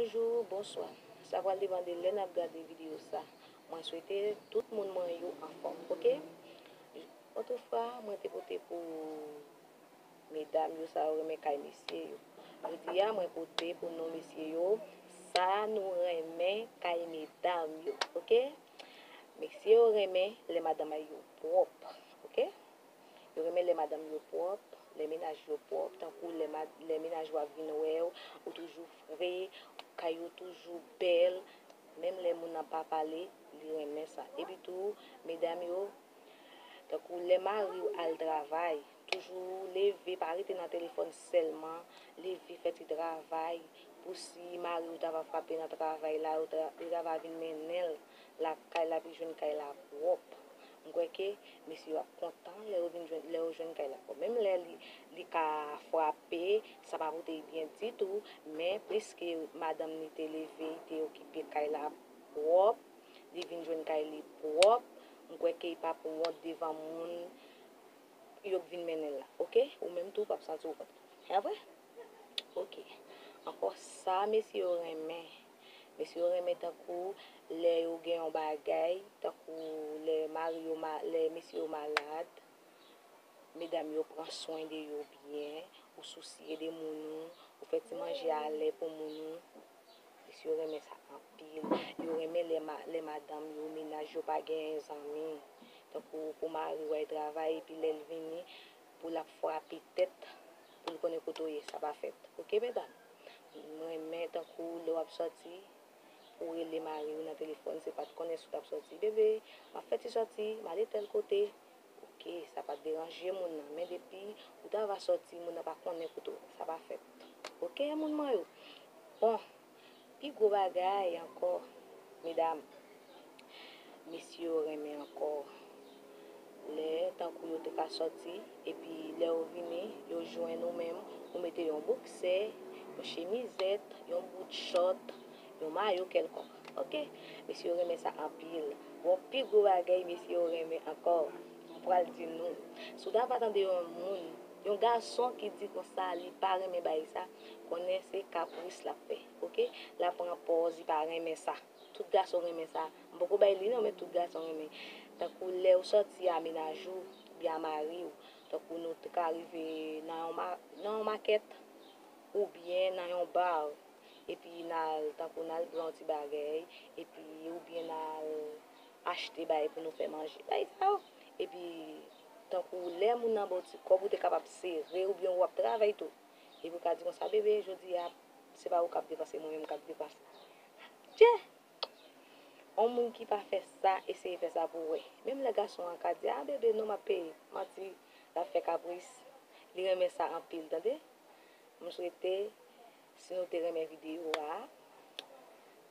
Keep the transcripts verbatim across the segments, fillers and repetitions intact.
Bonjou, bonswa. Sa pral depann de lè n ap gade videyo sa. Mwen swete tout moun mwen yo anfòm, oke? Otrefwa, mwen te pote pou medam yo, sa yo renmen kay mesye yo. Jodi a, mwen pote pou nou mesye yo, sa nou renmen kay medam yo, oke? Mesye yo renmen lè madanm yo pwòp, oke? Yo renmen lè madanm yo pwòp, lè mennaj yo pwòp, tankou lè, lè mennaj ou ap vin wè w, ou toujou fre, kay ou toujou bèl, menm lè moun nan pa pale, li renmen sa. Epi tou, medam yo, tankou lè mari w al travay, toujou leve, pa rete nan telefòn sèlman, leve fè ti travay, pou si mari w ta va frape nan travay la, ou ta, ou ta va vin mennen l lakay la, pou jwenn kay la pwòp. M kwè ke mesye yo ap kontan lè yo vin jwenn, lè yo jwenn kay la pwòp. Menm lè li, li ka frape, sa pa pote byen ditou, men pliske madanm li te leve, li te okipe kay la pwòp, li vin jwenn kay li pwòp, m kwè ke li p ap wont devan moun yo k vin mennen l la, oke? Ou menm tou, w p ap santi w kont. E apre? Oke. Ankò sa, mesye yo renmen. Mesye yo renmen tankou lè yo gen yon bagay, tankou lè mari yo ma-, lè mesye yo malad, medam yo pran swen de yo byen, ou sousye de moun ou, ou fè ti manje alè pou moun ou. Mesye yo renmen sa anpil. Yo renmen lè ma-, lè madanm yo, mennaj yo pa gen zanmi. Tankou pou mari w al travay, epi lè l vini, pou l ap frape tèt, pou l konnen kote w ye, sa pa fèt. Oke, medam? M renmen tankou lè w ap sòti, pou w rele mari w nan telefòn, se pa t konnen si w t ap sòti. Bebe, m ap fè ti sòti, m ale tèl kote. Oke, sa pa t deranje moun nan. Men depi ou ta va sòti, moun nan pa konnen kote w, sa pa fèt. Oke, moun mwen yo? Bon, pi gwo bagay ankò, medam, mesye yo renmen ankò lè tankou yo te ka sòti, epi lè yo vini, yo jwenn ou menm, ou mete yon boksè, yon chemizèt, yon bout chòt, yon mayo kèlkonk. Oke? Mesye yo renmen sa anpil. Bon, pi gwo bagay mesye yo renmen ankò, m pral di nou. Si w ta va tande yon moun, yon gason ki di konsa li pa renmen bagay sa, konnen se kapris l ap fè. Oke? L ap pran pòz li pa renmen sa. Tout gason renmen sa. M poko bay li non, men tout gason renmen. Tankou lè w sòti a mennaj ou, oubyen a mari w, tankou nou te ka rive nan yon ma-, nan yon makèt, oubyen nan yon bar, epi n al, tankou n al pran yon ti bagay, epi oubyen n al achte bagay pou nou fè manje. Bagay sa yo. Epi, tankou lè moun nan ba w ti kòb, ou te kapab sere, oubyen w ap travay tou. Epi w ka di konsa, bebe, jodi a, se pa ou k ap depanse, mwen menm k ap depanse. Dje! On moun ki pa fè sa, eseye fè sa pou w wè. Menm lè gason an ka di, a, bebe, non, m ap peye. Manti, l ap fè kapris. Li renmen sa anpil, tande? M swete, si nou te renmen videyo a,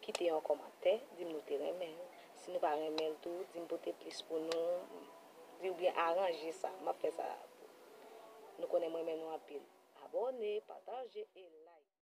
kite yon kòmantè, di m nou te renmen l. Si nou pa renmen l tou, di m pote plis pou nou, di oubyen aranje sa. M ap fè sa pou nou. Nou konnen m renmen nou anpil. Abòne, pataje e